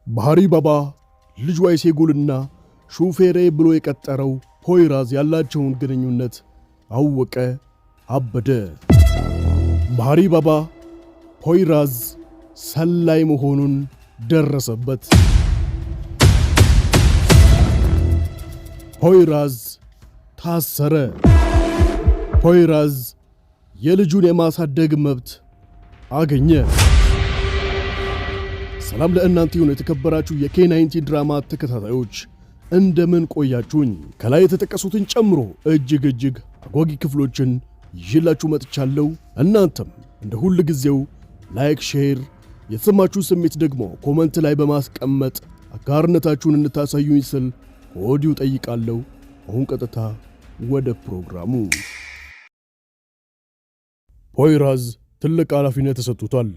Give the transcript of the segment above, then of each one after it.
ባህሪ ባባ ልጇ አይሴጉልና ሹፌሬ ብሎ የቀጠረው ፖይራዝ ያላቸውን ግንኙነት አወቀ፣ አበደ። ባህሪ ባባ ፖይራዝ ሰላይ መሆኑን ደረሰበት። ፖይራዝ ታሰረ። ፖይራዝ የልጁን የማሳደግ መብት አገኘ። ሰላም ለእናንተ ይሁን የተከበራችሁ የ K90 ድራማ ተከታታዮች፣ እንደምን ቆያችሁኝ? ከላይ የተጠቀሱትን ጨምሮ እጅግ እጅግ አጓጊ ክፍሎችን ይዤላችሁ መጥቻለሁ። እናንተም እንደ ሁል ጊዜው like፣ share፣ የተሰማችሁ ስሜት ደግሞ comment ላይ በማስቀመጥ አጋርነታችሁን እንድታሳዩኝ ስል ከወዲሁ ጠይቃለሁ። አሁን ቀጥታ ወደ ፕሮግራሙ። ፖይራዝ ትልቅ ኃላፊነት ተሰጥቶታል።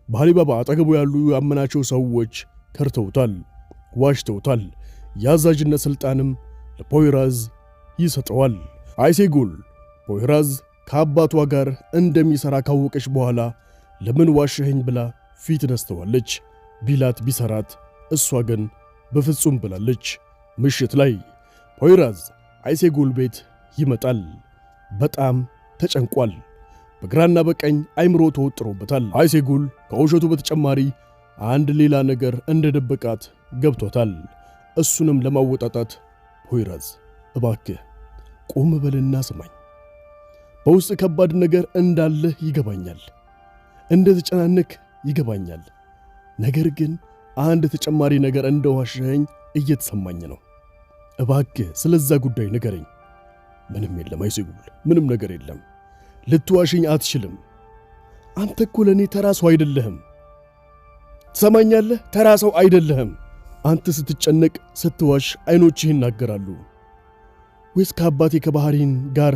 በአሊባባ አጠገቡ ያሉ ያመናቸው ሰዎች ከርተውታል፣ ዋሽተውታል። የአዛዥነት ሥልጣንም ለፖይራዝ ይሰጠዋል። አይሴጉል ፖይራዝ ከአባቷ ጋር እንደሚሠራ ካወቀች በኋላ ለምን ዋሸኸኝ ብላ ፊት ነስተዋለች። ቢላት ቢሰራት እሷ ግን በፍጹም ብላለች። ምሽት ላይ ፖይራዝ አይሴጉል ቤት ይመጣል። በጣም ተጨንቋል። በግራና በቀኝ አይምሮ ተወጥሮበታል። አይሴጉል ከውሸቱ በተጨማሪ አንድ ሌላ ነገር እንደደበቃት ገብቶታል። እሱንም ለማወጣጣት ፖይራዝ እባክህ ቆም በልና ስማኝ፣ በውስጥ ከባድ ነገር እንዳለህ ይገባኛል፣ እንደተጨናነክ ይገባኛል። ነገር ግን አንድ ተጨማሪ ነገር እንደዋሸኸኝ እየተሰማኝ ነው። እባክህ ስለዛ ጉዳይ ንገረኝ። ምንም የለም አይሴጉል፣ ምንም ነገር የለም። ልትዋሽኝ አትችልም። አንተ እኮ ለእኔ ተራ ሰው አይደለህም። ትሰማኛለህ? ተራ ሰው አይደለህም። አንተ ስትጨነቅ፣ ስትዋሽ አይኖችህ ይናገራሉ። ወይስ ከአባቴ ከባህሪን ጋር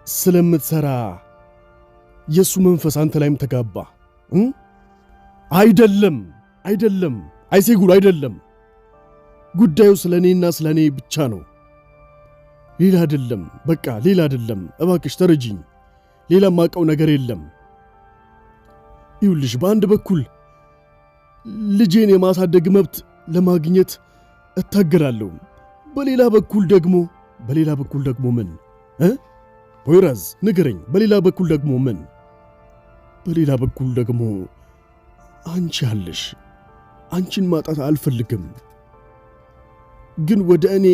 ስለምትሰራ የእሱ መንፈስ አንተ ላይም ተጋባ? አይደለም፣ አይደለም አይሴጉል፣ አይደለም። ጉዳዩ ስለ እኔና ስለ እኔ ብቻ ነው፣ ሌላ አይደለም። በቃ ሌላ አይደለም። እባክሽ ተረጂኝ። ሌላ ማቀው ነገር የለም። ይኸውልሽ በአንድ በኩል ልጄን የማሳደግ መብት ለማግኘት እታገላለሁ፣ በሌላ በኩል ደግሞ ምን ፖይራዝ ንገረኝ። በሌላ በኩል ደግሞ ምን? በሌላ በኩል ደግሞ አንቺ አለሽ። አንቺን ማጣት አልፈልግም፣ ግን ወደ እኔ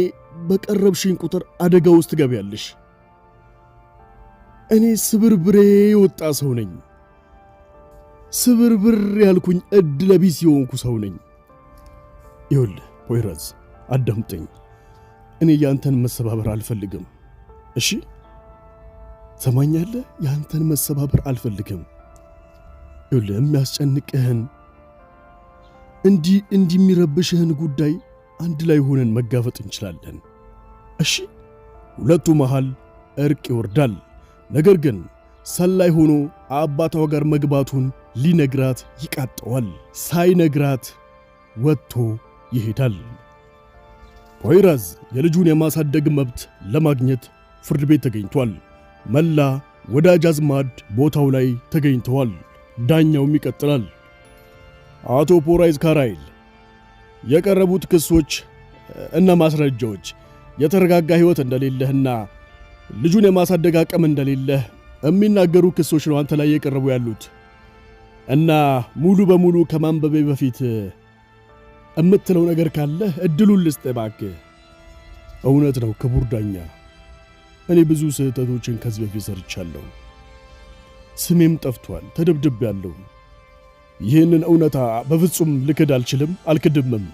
በቀረብሽኝ ቁጥር አደጋ ውስጥ ትገቢያለሽ። እኔ ስብርብሬ የወጣ ሰው ነኝ። ስብርብር ያልኩኝ እድለቢስ የሆንኩ ሰው ነኝ። ይኸውልህ ፖይራዝ አዳምጠኝ። እኔ ያንተን መሰባበር አልፈልግም። እሺ ሰማኛለህ? ያንተን መሰባበር አልፈልግም። ይኸውልህ የሚያስጨንቅህን እንዲህ የሚረብሽህን ጉዳይ አንድ ላይ ሆነን መጋፈጥ እንችላለን። እሺ። ሁለቱ መሃል እርቅ ይወርዳል። ነገር ግን ሰላይ ሆኖ አባቷ ጋር መግባቱን ሊነግራት ይቃጠዋል። ሳይነግራት ወጥቶ ይሄዳል። ፖይራዝ የልጁን የማሳደግ መብት ለማግኘት ፍርድ ቤት ተገኝቷል። መላ ወዳጅ አዝማድ ቦታው ላይ ተገኝተዋል። ዳኛውም ይቀጥላል። አቶ ፖራይዝ ካራይል፣ የቀረቡት ክሶች እና ማስረጃዎች የተረጋጋ ሕይወት እንደሌለህና ልጁን የማሳደግ አቅም እንደሌለህ የሚናገሩ ክሶች ነው አንተ ላይ የቀረቡ ያሉት እና ሙሉ በሙሉ ከማንበቤ በፊት እምትለው ነገር ካለህ እድሉን ልስጥ እባክህ። እውነት ነው ክቡር ዳኛ፣ እኔ ብዙ ስህተቶችን ከዚህ በፊት ሰርቻለሁ። ስሜም ጠፍቷል፣ ተደብድቤያለሁ። ይህንን እውነታ በፍጹም ልክድ አልችልም፣ አልክድምም።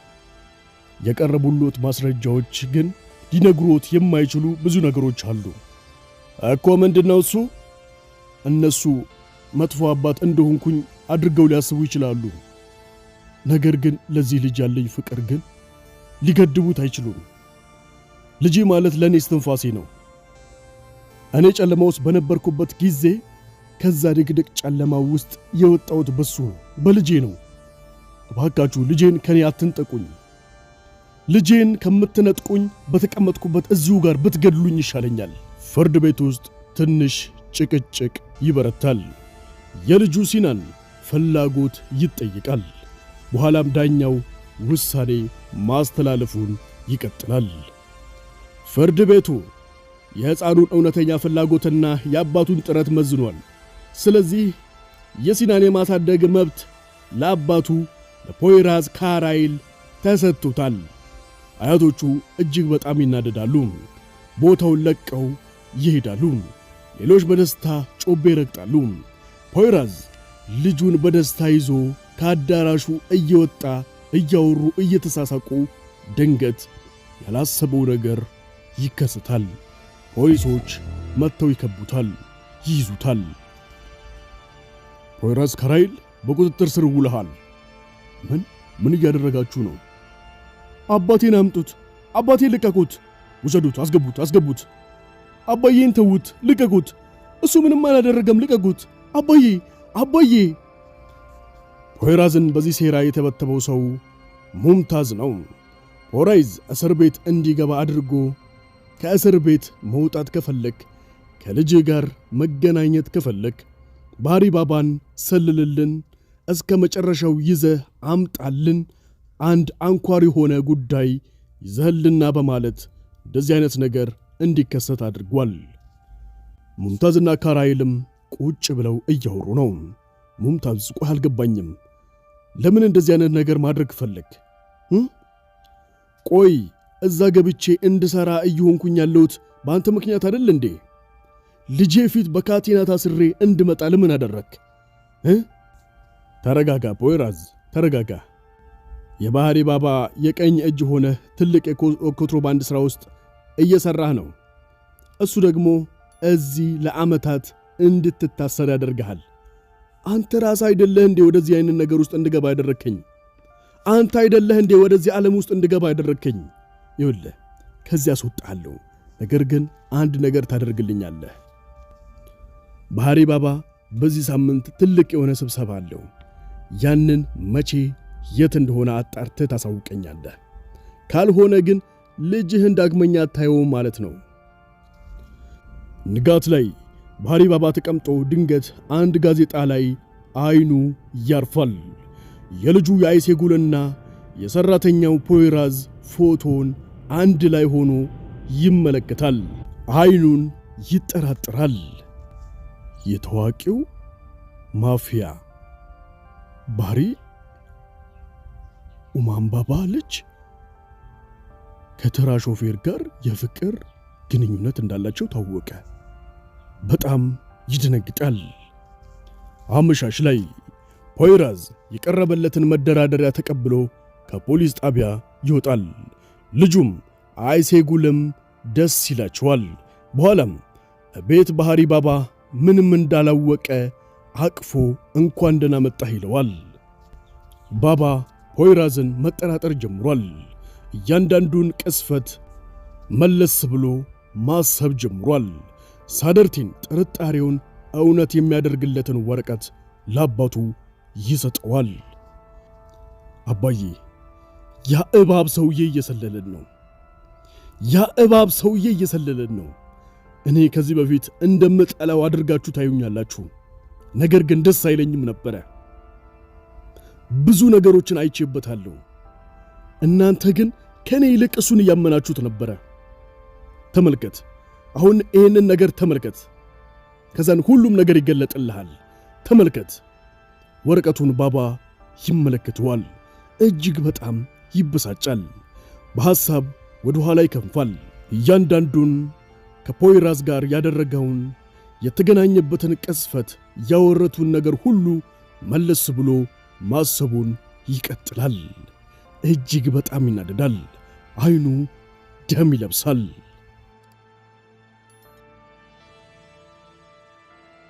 የቀረቡሎት ማስረጃዎች ግን ሊነግሮት የማይችሉ ብዙ ነገሮች አሉ እኮ። ምንድነው እሱ? እነሱ መጥፎ አባት እንደሆንኩኝ አድርገው ሊያስቡ ይችላሉ። ነገር ግን ለዚህ ልጅ ያለኝ ፍቅር ግን ሊገድቡት አይችሉም። ልጄ ማለት ለእኔ እስትንፋሴ ነው። እኔ ጨለማ ውስጥ በነበርኩበት ጊዜ ከዛ ድቅድቅ ጨለማ ውስጥ የወጣሁት በሱ ነው፣ በልጄ ነው። እባካችሁ ልጄን ከኔ አትንጠቁኝ። ልጄን ከምትነጥቁኝ በተቀመጥኩበት እዚሁ ጋር ብትገድሉኝ ይሻለኛል። ፍርድ ቤት ውስጥ ትንሽ ጭቅጭቅ ይበረታል። የልጁ ሲናን ፍላጎት ይጠይቃል። በኋላም ዳኛው ውሳኔ ማስተላለፉን ይቀጥላል። ፍርድ ቤቱ የሕፃኑን እውነተኛ ፍላጎትና የአባቱን ጥረት መዝኗል። ስለዚህ የሲናን የማሳደግ መብት ለአባቱ ለፖይራዝ ካራይል ተሰጥቶታል። አያቶቹ እጅግ በጣም ይናደዳሉ። ቦታውን ለቀው ይሄዳሉ። ሌሎች በደስታ ጮቤ ይረግጣሉ። ፖይራዝ ልጁን በደስታ ይዞ ከአዳራሹ እየወጣ እያወሩ እየተሳሳቁ ድንገት ያላሰበው ነገር ይከሰታል። ፖሊሶች መጥተው ይከቡታል፣ ይይዙታል። ፖይራዝ ካራይል በቁጥጥር ስር ውለሃል። ምን ምን እያደረጋችሁ ነው? አባቴን አምጡት! አባቴን ልቀቁት! ውሰዱት! አስገቡት! አስገቡት! አባዬን ተዉት! ልቀቁት! እሱ ምንም አላደረገም! ልቀቁት! አባዬ! አባዬ! ፖይራዝን በዚህ ሴራ የተበተበው ሰው ሙምታዝ ነው። ፖይራዝ እስር ቤት እንዲገባ አድርጎ ከእስር ቤት መውጣት ከፈለክ፣ ከልጅህ ጋር መገናኘት ከፈለክ ባህሪ ባባን ሰልልልን፣ እስከ መጨረሻው ይዘህ አምጣልን፣ አንድ አንኳር የሆነ ጉዳይ ይዘህልና በማለት እንደዚህ አይነት ነገር እንዲከሰት አድርጓል። ሙምታዝና ካራይልም ቁጭ ብለው እያወሩ ነው። ሙምታዝ ቆይ አልገባኝም፣ ለምን እንደዚህ አይነት ነገር ማድረግ ፈለግ? ቆይ እዛ ገብቼ እንድሰራ እየሆንኩኝ ያለሁት በአንተ ምክንያት አይደል እንዴ? ልጄ ፊት በካቴና ታስሬ እንድመጣ ለምን አደረክ? ተረጋጋ ፖይራዝ ተረጋጋ። የባህሪ ባባ የቀኝ እጅ ሆነ ትልቅ የኮንትሮባንድ ሥራ ውስጥ እየሠራህ ነው። እሱ ደግሞ እዚህ ለዓመታት እንድትታሰር ያደርግሃል። አንተ ራስህ አይደለህ እንዴ ወደዚህ አይነት ነገር ውስጥ እንድገባ ያደረግከኝ? አንተ አይደለህ እንዴ ወደዚህ ዓለም ውስጥ እንድገባ ያደረግከኝ? ይኸውልህ ከዚህ አስወጣለሁ። ነገር ግን አንድ ነገር ታደርግልኛለህ። ባህሪ ባባ በዚህ ሳምንት ትልቅ የሆነ ስብሰባ አለው። ያንን መቼ የት እንደሆነ አጣርተህ ታሳውቀኛለህ። ካልሆነ ግን ልጅህን ዳግመኛ አታየውም ማለት ነው። ንጋት ላይ ባህሪ ባባ ተቀምጦ ድንገት አንድ ጋዜጣ ላይ አይኑ ያርፋል። የልጁ የአይሴጉልና የሰራተኛው ፖይራዝ ፎቶን አንድ ላይ ሆኖ ይመለከታል። አይኑን ይጠራጥራል። የታዋቂው ማፊያ ባህሪ ኡማን ባባ ልጅ ከተራ ሾፌር ጋር የፍቅር ግንኙነት እንዳላቸው ታወቀ። በጣም ይደነግጣል። አመሻሽ ላይ ፖይራዝ የቀረበለትን መደራደሪያ ተቀብሎ ከፖሊስ ጣቢያ ይወጣል። ልጁም አይሴጉልም ደስ ይላቸዋል። በኋላም ቤት ባህሪ ባባ ምንም እንዳላወቀ አቅፎ እንኳን ደህና መጣህ ይለዋል። ባባ ፖይራዝን መጠራጠር ጀምሯል። እያንዳንዱን ቅስፈት መለስ ብሎ ማሰብ ጀምሯል። ሳደርቲን ጥርጣሬውን እውነት የሚያደርግለትን ወረቀት ለአባቱ ይሰጠዋል። አባዬ፣ ያ እባብ ሰውዬ እየሰለለን ነው። ያ እባብ ሰውዬ እየሰለለን ነው። እኔ ከዚህ በፊት እንደምጠላው አድርጋችሁ ታዩኛላችሁ። ነገር ግን ደስ አይለኝም ነበረ። ብዙ ነገሮችን አይቼበታለሁ። እናንተ ግን ከኔ ይልቅ እሱን እያመናችሁት ነበረ። ተመልከት፣ አሁን ይህንን ነገር ተመልከት። ከዛን ሁሉም ነገር ይገለጥልሃል። ተመልከት። ወረቀቱን ባባ ይመለከተዋል። እጅግ በጣም ይበሳጫል። በሐሳብ ወደ ኋላ ይከንፋል። እያንዳንዱን ከፖይራዝ ጋር ያደረገውን የተገናኘበትን ቅስፈት፣ ያወረቱን ነገር ሁሉ መለስ ብሎ ማሰቡን ይቀጥላል። እጅግ በጣም ይናደዳል። አይኑ ደም ይለብሳል።